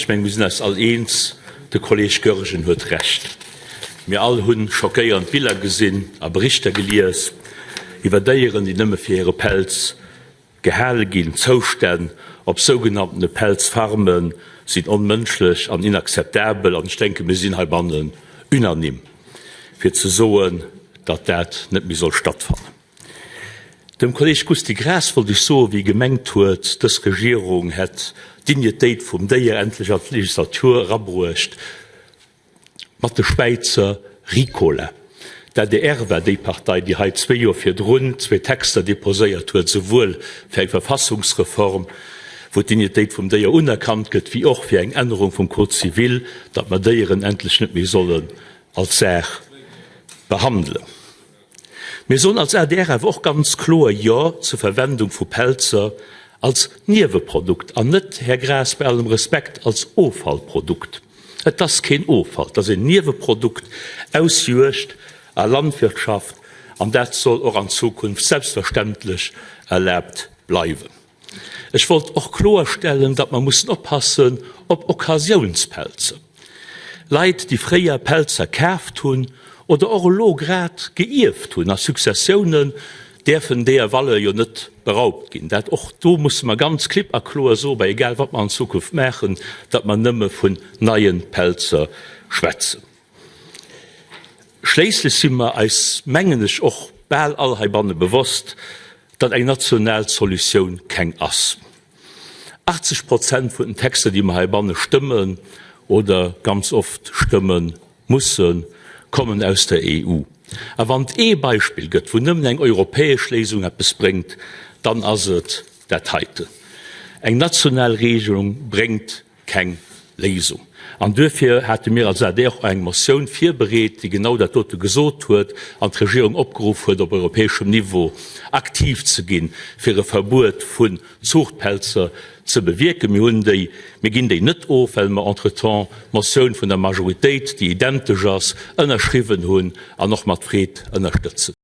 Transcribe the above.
Ech mengen, mir sinn eis all eens, de Kolleeg Goergen huet Recht. Mir all hu schockéierend Biller gesinn a Berichter gelies iwwer Déieren, déi nëmme fir hire Pelz gehale ginn. D'Zoustänn op sougenanntene Pelzfarme sinn onmënschlech an inakzeptabel an ech denken, mir sinn heibannen unanime, fir ze soen, datt dat net méi soll stattfannen. Dem Kolleg Gusty Graas wollt ech soen, wéi e gemengt huet, dës Regierung hätt d'Dignitéit vum Déier endlech an d'Legislatur erabruecht mat de Schwäizer Ricola. D'adr war déi Partei, déi hei zwee Joer virdrun zwee Texter deposéiert huet, souwuel fir eng Verfassungsreform, wou d'Dignitéit vum Déier unerkannt gëtt, wéi och fir eng Ännerung vum Code civil, datt mer Déieren endlech net méi sollen als Saach behandelen. Mir soen als adr awer och ganz kloer Jo zur Verwendung vu Pelzer als Nieweprodukt an net, Här Graas, bei allem Respekt, als Offallprodukt. Et ass keen Offall, et ass en Nieweprodukt aus Juegd a Landwirtschaft an dat soll och an Zukunft selbstverständlech erlaabt bleiwen. Ech wollt och kloerstellen, datt mer mussen oppassen op Occasiounspelzer. Leit, déi fréier Pelzer kaaft hunn oder och elo grad geierft hunn a Successiounen, däerfen deeër Valeur jo net beraubt ginn. Dat och do musse mer ganz klipp a kloer soen, bei egal wat mer an Zukunft maachen, datt mer nëmme vun neie Pelzer schwätzen. Schléisslech si mer eis, mengen ech, och bal all heibanne bewosst, datt eng national Solutioun keng ass. 80 Prozent vun den Texter, déi mer heibanne stëmmen oder ganz oft stëmme mussen, kommen aus der EU. A wann et ee Beispill gëtt, wou nëmmen eng europäesch Léisung eppes bréngt, dann ass et dat heiten. Eng national Regelung bréngt keng Léisung. An duerfir hate mir als adr och eng Motioun virbereet, déi genau dat dote gesot huet an d'Regierung opgeruff huet, op europäeschem Niveau aktiv ze ginn, fir e Verbuet vun Zuuchtpelzer ze bewierken. Mir hunn déi, mir ginn déi net of, well mer entretemps d'Motioun vun der Majoritéit, déi identesch ass, ënnerschriwwen hunn an och mat Freed ënnerstëtzen.